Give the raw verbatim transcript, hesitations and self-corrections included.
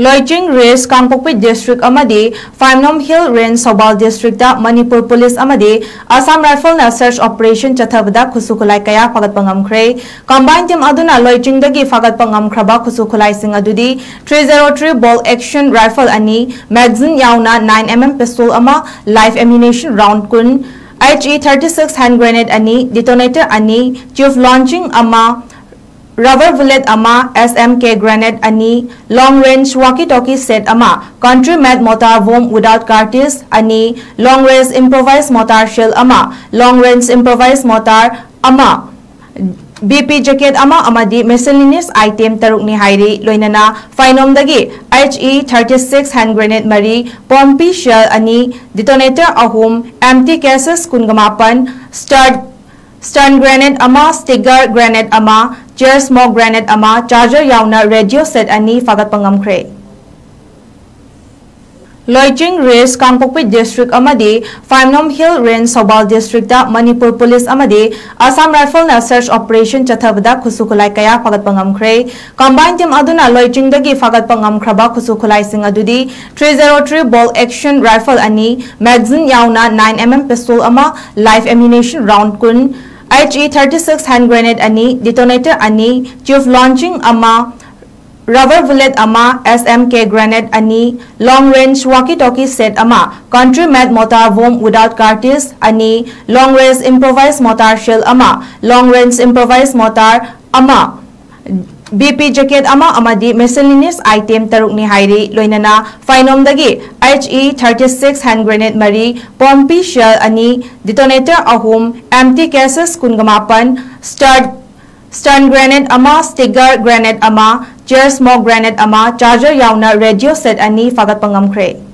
ꯂꯣꯏꯆꯤꯡ range Kangpokpi district ꯑꯃꯗꯤ Phaimnom hill range Thoubal district Manipur police ꯑꯃꯗꯤ Assam ꯔꯥꯏꯐꯜꯅ search operation ꯆꯠꯊꯕꯗ ꯈꯨꯠꯁꯨ ꯈꯨꯠꯂꯥꯏ ꯀꯌꯥ ꯐꯥꯒꯠꯄ ꯉꯝꯈ꯭ꯔꯦ꯫ ꯀꯝꯕꯥꯏꯟ ꯇꯤꯝ ꯑꯗꯨꯅ ꯂꯣꯏꯆꯤꯡꯗꯒꯤ ꯐꯥꯒꯠꯄ ꯉꯝꯈ꯭ꯔꯕ ꯈꯨꯠꯁꯨ ꯈꯨꯠꯂꯥꯏꯁꯤꯡ ꯑꯗꯨꯗꯤ three zero three bolt action rifle ꯑꯅꯤ, magazine ꯌꯥꯎꯅ nine M M pistol ꯑꯃ, live ammunition round ꯀꯨꯟ, H E thirty six hand grenade ꯑꯅꯤ, detonator ꯑꯅꯤ, tube launching ꯑꯃ, rubber bullet ꯑꯃ, S M K grenade ꯑꯅꯤ, long range walkie talkie set ꯑꯃ, country made mortar bomb without cartridge ꯑꯅꯤ, long range improvised mortar shell ꯑꯃ, long range improvised mortar ꯑꯃ, B P jacket ꯑꯃ ꯑꯃꯗꯤ miscellaneous item ꯇꯔꯨꯛꯅꯤ ꯍꯥꯏꯔꯤ꯫ ꯂꯣꯏꯅꯅ ꯐꯥꯏꯅꯣꯝꯗꯒꯤ H E thirty six hand grenade ꯃꯔꯤ, Pompey shell ꯑꯅꯤ, detonator ꯑꯍꯨꯝ, empty cases ꯀꯨꯟꯒ ꯃꯥꯄꯟ, start stun grenade ꯑꯃ, stinger grenade ꯑꯃ, chair smoke grenade ꯑꯃ, charger ꯌꯥꯎꯅ radio set ꯑꯅꯤ ꯐꯥꯒꯠꯄ ꯉꯝꯈ꯭ꯔꯦ꯫ ꯂꯣꯏꯆꯤꯡ ꯔꯦꯟꯖ ꯀꯥꯡꯄꯣꯛꯄꯤ ꯗꯤꯁꯇ꯭ꯔꯤꯛ ꯑꯃꯗꯤ Phaimnom hill range Thoubal district Manipur police ꯑꯃꯗꯤ ꯑꯁꯥꯝ ꯔꯥꯏꯐꯜꯅ ꯁꯔꯆ ꯑꯣꯄꯔꯦꯁꯟ ꯆꯠꯊꯕꯗ ꯈꯨꯠꯁꯨ ꯈꯨꯠꯂꯥꯏ ꯀꯌꯥ ꯐꯥꯒꯠꯄ ꯉꯝꯈ꯭ꯔꯦ꯫ ꯀꯝꯕꯥꯏꯟ ꯇꯤꯝ ꯑꯗꯨꯅ ꯂꯣꯏꯆꯤꯡꯗꯒꯤ ꯐꯥꯒꯠꯄ ꯉꯝꯈ꯭ꯔꯕ ꯈꯨꯠꯁꯨ ꯈꯨꯠꯂꯥꯏꯁꯤꯡ ꯑꯗꯨꯗꯤ three zero three bolt action rifle ꯑꯅꯤ, magazine ꯌꯥꯎꯅ nine M M pistol ꯑꯃ, live ammunition round ꯀꯨꯟ, H E thirty six hand grenade ꯑꯅꯤ, detonator ꯑꯅꯤ, tube launching ꯑꯃ, rubber bullet ꯑꯃ, S M K grenade ꯑꯅꯤ, long range walkie talkie set ꯑꯃ, country made mortar bomb without cartridge ꯑꯅꯤ, long range improvised mortar shell ꯑꯃ, long range improvised mortar ꯑꯃ, B P jacket ꯑꯃ ꯑꯃꯗꯤ miscellaneous item ꯇꯔꯨꯛꯅꯤ ꯍꯥꯏꯔꯤ꯫ ꯂꯣꯏꯅꯅ ꯐꯥꯏꯅꯣꯝꯗꯒꯤ H E thirty six hand grenade ꯃꯔꯤ, Pompey shell ꯑꯅꯤ, detonator ꯑꯍꯨꯝ, empty cases ꯀꯨꯟꯒ ꯃꯥꯄꯟ, start stun grenade ꯑꯃ, stinger grenade ꯑꯃ, chair smoke grenade ꯑꯃ, charger ꯌꯥꯎꯅ radio set ꯑꯅꯤ ꯐꯥꯒꯠꯄ ꯉꯝꯈ꯭ꯔꯦ꯫